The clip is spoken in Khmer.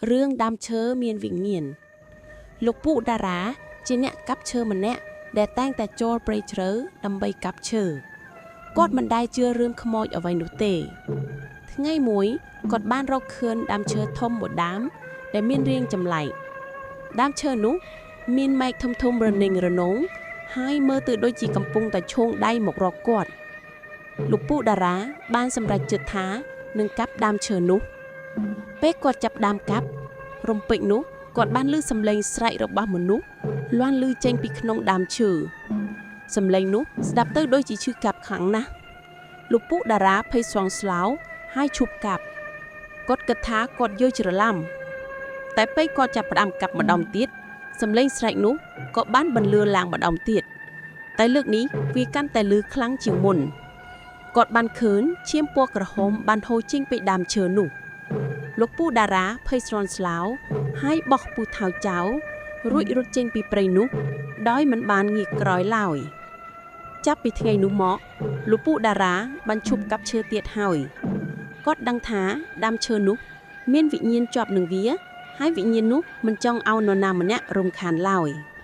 រឿងដើមឈើមានវិញ្ញាណលោកពូតារាជាអ្នកកាប់ឈើម្នាក់ដែលតែងតែចូលព្រៃជ្រៅដើម្បីកាប់ឈើគាត់មិនដែលជឿរឿងខ្មោចអ្វីនោះទេ ថ្ងៃមួយគាត់បានរកឃើញដើមឈើធំមួយដើមដែលមានរាងចម្លែកដើមឈើនោះមានមែកធំៗរនិងរនងហើយមើលទៅដូចជាកំពុងតែឈោងដៃមករកគាត់លោកពូតារាបានសម្រេចចិត្តថានឹងកាប់ដើមឈើនោះ ពេលគាត់ចាប់ដើមកាប់រំពេចនោះគាត់បានឮសំឡេងស្រែករបស់មនុស្សលាន់ឮចេញពីក្នុងដើមឈើសំឡេងនោះស្ដាប់ទៅដូចជាឈឺកាប់ខ្លាំងណាស់លោកពូតារាភ័យស្វងស្លោហើយឈប់កាប់គាត់គិតថាគាត់យល់ច្រឡំតែពេលគាត់ចាប់ផ្ដើមកាប់ម្ដងទៀតសំឡេងស្រែកនោះក៏បានបន្លឺឡើងម្ដងទៀតតែលើកនេះវាកាន់តែឮខ្លាំងជាងមុនគាត់បានឃើញឈាមពណ៌ក្រហមបានហូរចេញពីដើមឈើនោះ លោកពូតារាភ័យស្រន់ស្លោហើយបោះពូថៅចៅរួចរត់ចេញពីព្រៃនោះ ដោយមិនបានងាកក្រោយឡើយចាប់ពីថ្ងៃនោះមកលោកពូតារាបានឈប់កាប់ឈើទៀតហើយគាត់ដឹងថាដើមឈើនោះ មានវិញ្ញាណជាប់នឹងវា ហើយវិញ្ញាណនោះមិនចង់ឲ្យនរណាម្នាក់រំខានឡើយ។